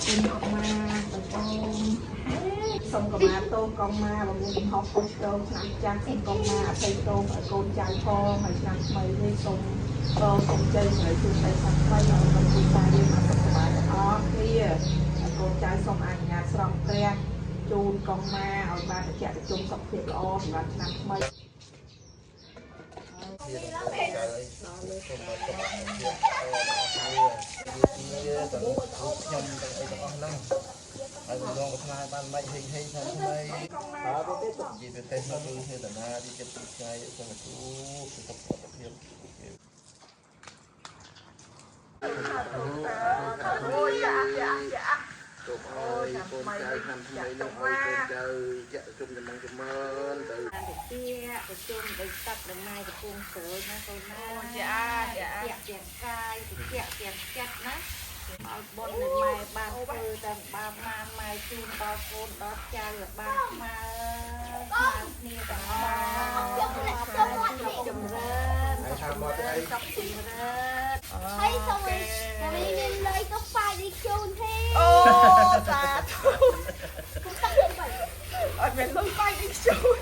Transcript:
គុណអុកម៉ាដំបងសូមកមាទោសកងម៉ាបើមានកំហុសខុសឆ្គងឆ្នាំចាស់សូមកងម៉ាអភ័យទោសឲ្យកូនចៅផងហើយឆ្នាំថ្មីនេះសូមរងសូមជ័យសម្រាប់ជួបស្ដីឆ្នាំថ្មីឲ្យក្រុមគ្រួសារយើងបានសុខសប្បាយទាំងអស់គ្នាហើយកូនចៅសូមអនុញ្ញាតស្រង់ព្រះជូនកងម៉ាឲ្យបានត្រជាក់ត្រជុំសុខភាពល្អសម្រាប់ឆ្នាំថ្មី ជាដល់កូនចៅអីសូមឲ្យសុខភាពល្អទាំងអស់គ្នាជាទាំងខ្ញុំទាំងអីទាំងអស់ហ្នឹងហើយបំណងប្រាថ្នាបានមិនហេងហេងឆ្នាំថ្មីហើយជាពិសេសនោះគឺហេតនាទីចិត្តទីថ្ងៃសូមជួបសុខភាព អូយយ៉ាយ៉ាយ៉ា សូមឲ្យកូនចៅឆ្នាំថ្មីនេះឲ្យកូនចៅជាក់ជុំចំណងចម្រើនទៅ តិចប្រជុំបីទឹកដល់ម៉ែកំពុងស្រួយណាកូនណា ចាចា តិចទាំងកាយតិចទាំងចិត្តណាឲ្យបុណ្យនៃម៉ែបានធ្វើតាមបាម៉ាម៉ែជូនដល់កូនដល់ចៅឲ្យបានស្មើស្មើគ្នាទាំងអស់ចម្រើន ហើយថាមកទៅអី សុខចម្រើន ហើយសូមឲ្យមានលុយក៏ប៉ាយនេះជូនទេ អូសាធុ គុំតាក់ខ្លួនទៅ អត់មានលុយបាយនេះជូន